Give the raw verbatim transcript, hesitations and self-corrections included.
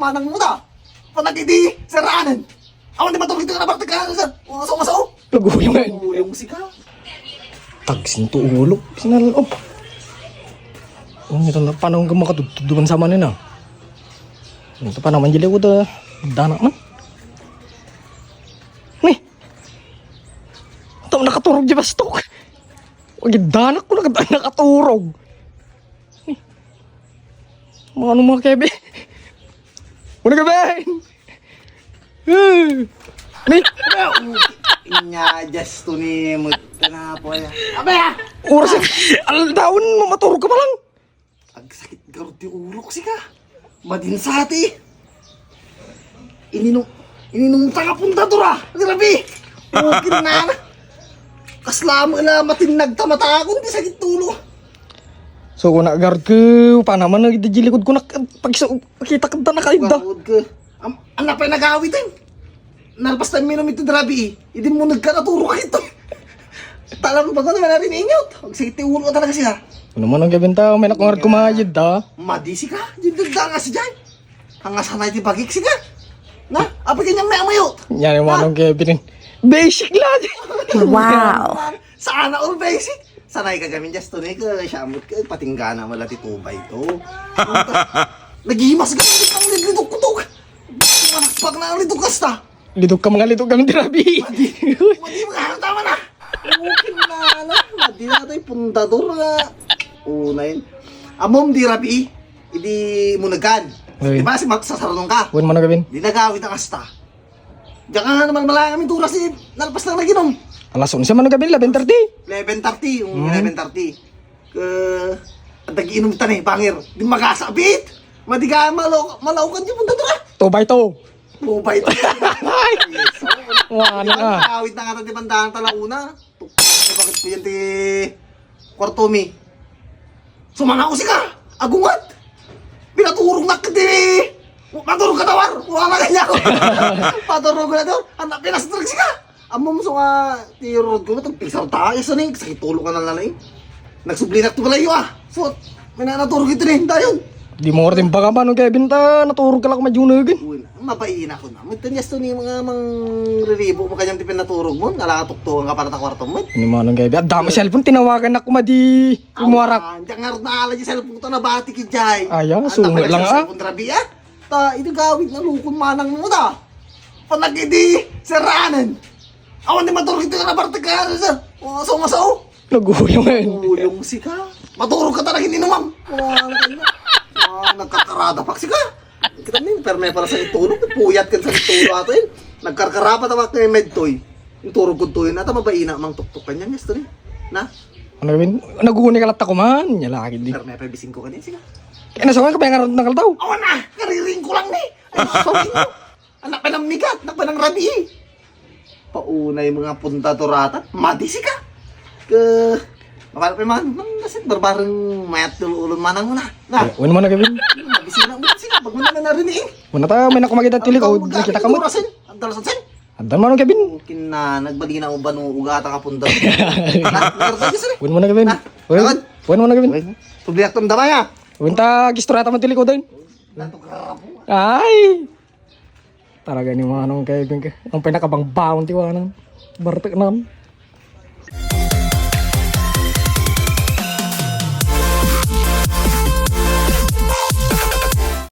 Anang mo da. Panagidi, saranan. Awan di maturog ito na parte ka, sir. O, so, so. Naguyong nga. Naguyong si ka. Tagsin to ulo. Sinal, oh. Oh, ito na, paano nga makatudtuduan sa manin, ah? Ito pa naman, jili ko da, dana man. Ni. Ito, nakaturog di bastok. Wag danak ko, naka-, nakaturog. Ni. Mga ano, mga kebe? Mga kebe! Ni? Inya, just to ni mo. Kana po ya. Abe, ah! Oras, aldawan mo, maturog ka pa lang. Agsakit garud ti urok, sika. Madinsati. Ininum, ininum ta nga puntadora. Grabe. Okay na na. Kasla mo la matinnag ta matakon ti sakit tulo. So, kuna garud ko, pa naman, nagdi likod ko, nak-, pag so, kita ka da nakaida. Garud ko. Am, anak pa nagawit, eh. Nalpas tayo minum ito, grabe, eh. Idi mo nagkanaturog ito. Talang bago naman na rin inyot. Ang sakit ti ulo talaga siya. Ano man ang gabin ta? May nakungar kumayad, da. Madisi ka? Yung dagdanga si Jai. Ang asanay ti bagik, siga. Na, apa kanyang may amayo? Yan yung manong Kevin. Basic lang. Wow. Sana all basic. Sanay ka gamin, just to, ne, ka, siyamot ka, patinggana mo lang ti tubay to. Nagimas ka, ang lidok-kutok. Manakpak na ang lidok kasta. Lidok ka, mga lidok kami, grabe. Madi, madi, mga tama na. Okay na, ano, madi na tayo, pundador nga. Una yun. Amom, di rabi, idi munagan. Uy. Di ba, si Mark, sasarunong ka? Wen mo na gawin. Di nagawit ang asta. Diyan ka nga naman malaya kami, turas, eh, nalpas lang naginom. Alas onse man gawin, eleven thirty. Eleven thirty, yung Hmm. eleven thirty. Ka, dagiinom ta ni, bangir. Di magasabit. Madi ka, malo-, malaukan yung pundador, ah. Two by two. Mobile. Wala na. Awit na nga ti pandahan talauna. Tuktok, bakit ko yan ti kwarto mi? Sumanga ko sika. Agungat. Pinaturog na ka ti. Maturog ka tawar. Wala ka niya. Paturog na to. Anak, pinastrag sika. Amom so nga ti road ko, matag pisar tayo sa ning. Sakit tulo ka na lang eh. Nagsublinak to pala iyo, ah. So, may na naturog ito na yung dayon. Di mo rin baga, manong Kevin, ta naturog ka lang kumadyunagin. Uy, mapaina ko na. Magtanyas to ni mga mangriribo mo kanyang ti pinaturog mo. Nalatuktukan ka para ta kwarto mo. Ni manong Kevin, adda mo cellphone, tinawagan ako madi kumuarak. Awan, diyan nga rin naalala yung cellphone ko, nabati ki Jai. Ayaw, sunod lang, ah. Cellphone, grabe, ah. Ta, ito gawid na lukon manang mo da. Panagidi, saranan. Awan di maturog ito nga nabartag ka, sir. O, so, so. Naguyong eh. Naguyong sika. Maturog ka talaga, hindi naman. Wala na kayo. Ah, nagkakarada pa sika. Kita mo, perme para sa itulog. Puyat ka sa itulog ato eh. Nagkarkarapa ta kay Medtoy. Yung turog ko to yun. Ata mabaina mang tuktok kanya, mister eh. Na? Ano gawin? Naguni ka latta kuman. Niya lagi di. Perme pa bising ko kanina, sika. Kaya nasa ko, kapayangan ng kaltaw. Awan na! Kariring ko lang ni. Ay, sorry. Anak pa ng migat, anak pa ng rabi. Paunay mga punta to ratan. Madisi ka. Ke, mapalapay man, nang nasit barbareng mayat dulu ulun manang mo na. Na. Wen mo na gawin? Mabisi na mo, sika. Pag mo na na rin eh. Muna ta, may nakumagit at tilik. Ang nakita ka mo. Ang dalasan sin. Ang dalasan sin. Ang dalasan mo, Kevin. Kinanag, bali na mo ba nung ugata ka punta? Ha? Ang dalasan sin, sir. Wen mo na gawin. Ha? Wen. Awan. Wen mo na gawin. Wen. Tubliak tong damay, ah. Wen ta, gistorya ta man tilik, o, din. Natukar ako. Ay. Talaga ni manong Kevin ka. Ang pinakabangbaon ti wanang. Bartek na.